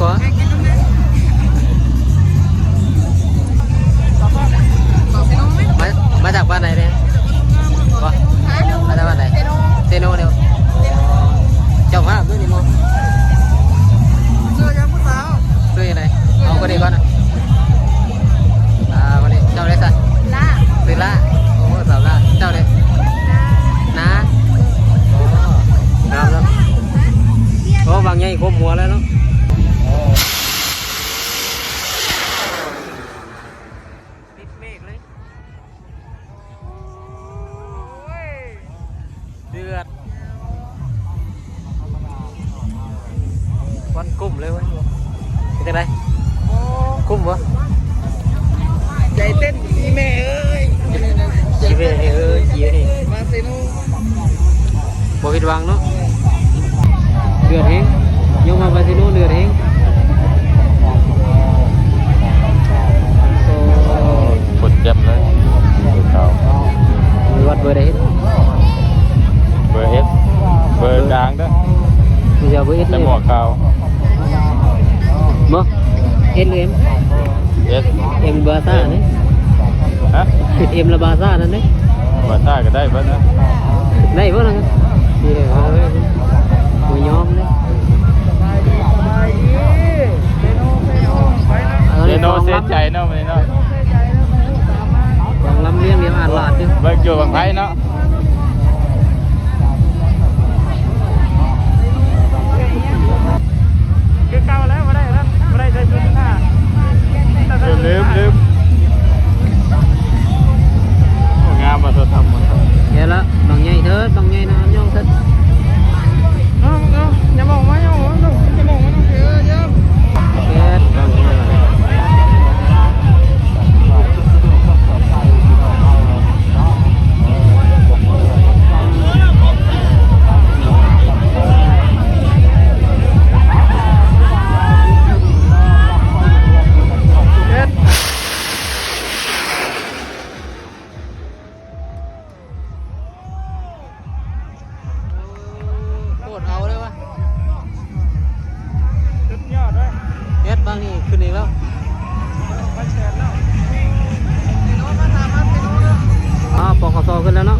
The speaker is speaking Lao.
ມາ ມາຈາກບ້ານໃດເດ້? ບໍ່ ມາຈາກບ້ານໃດ? ເຊໂນເດ້. ເຈົ້າພາບຢູ່ນີ້ບໍ່? ຊື່ຫຍັງຜູ້ສາວ? ຊື່ຫຍັງໃດ? ເອົາຄົນນີ້ກ່ອນນະ. ອ່າ ຄົນນີ້ ເຈົ້າໄດ້ຊະ? ລາ. ຊື່ລາ. ໂອ້ ສາວລາ. ເຈົ້າເດ້? ນາ. ໂອ້ ງາມເນາະ. ໂອ້ ບາງໃຫຍ່ຄົບຫົວແລ້ວເນາະ. ຕິດເມກເລີຍ. ໂອ້ຍ ເດືອດ ຄວັນກຸ້ມເລີຍເວີຍ. ເປັນຈັ່ງໃດ? ໂອ້ ກຸ້ມບໍ່? ໃຈເຕັ້ນອີແມ່ເອີຍ ອີແມ່ເອີຍ ອີແມ່ເອີຍ. ມາເຊໂນ ບໍ່ຜິດຫວັງເນາະ. ເດືອດແຮງ ຍົກມາບາເຊໂນເດືອດແຮງ. ໂອ້ ຄົນເຈັບເລີຍ. ເບີເກົ້າ ເບີວັດເບີໃດ? ເບີເອັດ ເບີກາງເດີ. ມີແຕ່ເບີເອັດ ແຕ່ໝວກຂາວ. ບໍ່ ເອັດຫຼືເອັມ? ເອັດ ເອັມບາຊານີ້. ຮະ? ເອັມລະບາຊານັ້ນເດ້. ບາຊາກໍໄດ້ເບິດນະ. ໄດ້ເບິດນະ. ເອີ ບໍ່ຍອມເດ້. ເຊໂນເຊໃຈເນາະ ມື້ນີ້ເນາະ. ສອງລຳລຽງລຽງອາດລາດຢູ່ ເບິ່ງຢູ່ບັ້ງໄຟເນາະ. ຄືເກົ່າແລ້ວ ບໍ່ໄດ້ນັ້ນ ບໍ່ໄດ້ໃສ່ຊຸດທາ. ລືມ ລືມ ລືມ. ໂອ້ ງາມວ່າ ໂທດທຳ. ເຮັດລະ ບັ້ງໃຫຍ່ເທີດ ບັ້ງໃຫຍ່ນະ ຍອງເທີດ. ເອົາ ເອົາ ຢ່າມອງມາ ຢ່າມອງມາ ຢ່າມອງມາ. ເອີ ຢ່າ ເຮັດ ບັ້ງໃຫຍ່. ໂຄດເອົາເລີຍວະ ສຸດຍອດເລີຍ. ເຮັດບາງນີ້ຂຶ້ນອີກແລ້ວ ພັນແປດແລ້ວ. ອ່າ ປກສ ຂຶ້ນແລ້ວເນາະ.